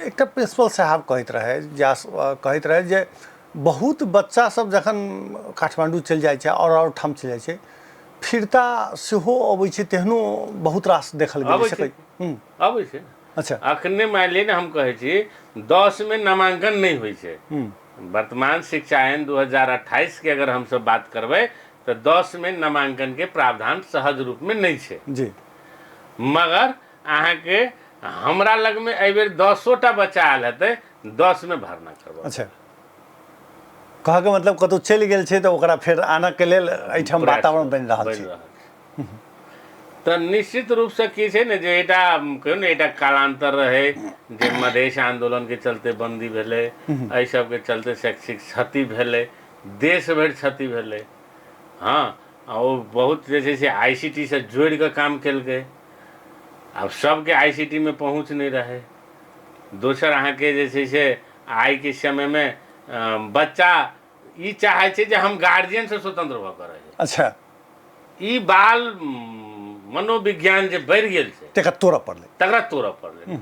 एकटा प्रिंसिपल साहब कहैत रहै जा कहैत रहै जे बहुत बच्चा सब जखन काठमाण्डू चलि जाइ छै आओर आओर ठाम चलि जाइ छै, फिरता सेहो अबै छै, तेहनो बहुत रास देखल गेल। अबै छै। अबै छै। अच्छा। अखने मानि लिअ ने, हम कहै छी 10 मे नामांकन नहि होइ छै। वर्तमान शिक्षा ऐन 2028 के अगर हमसब बात करबै तऽ 10 मे नामांकन के प्रावधान सहज रूप मे नहि छै। मगर अहाँके हमरा लगमे एहिबेर 10टा बच्चा आयल हेतै, 10 मे भरना करबै। अच्छा, कहऽके मतलब कतहु चलि गेल छै तऽ ओकरा फेर आनऽके लेल एहिठाम वातावरण बनि रहल छै। तऽ निश्चित रूपसँ की छै ने जे एकटा कहियौ ने एकटा कालान्तर रहै जे मधेश आन्दोलनके चलते बन्दी भेलै, एहि सबके चलते शैक्षिक क्षति भेलै, देश भरि क्षति भेलै। हँ, आ ओ बहुत जे छै से आई सी टी सँ जोड़ि कऽ काम केलकै। आब सबके आई सी टी मे पहुँच नहि रहै। दोसर अहाँके जे छै से आइके समयमे बच्चा ई चाहै छै जे हम गार्जियनसँ स्वतंत्र भऽ कऽ रही। ई बाल मनोविज्ञान जे बढ़ि गेल छै तकरा तोड़ऽ पड़लै। तकरा तोड़ऽ पड़लै।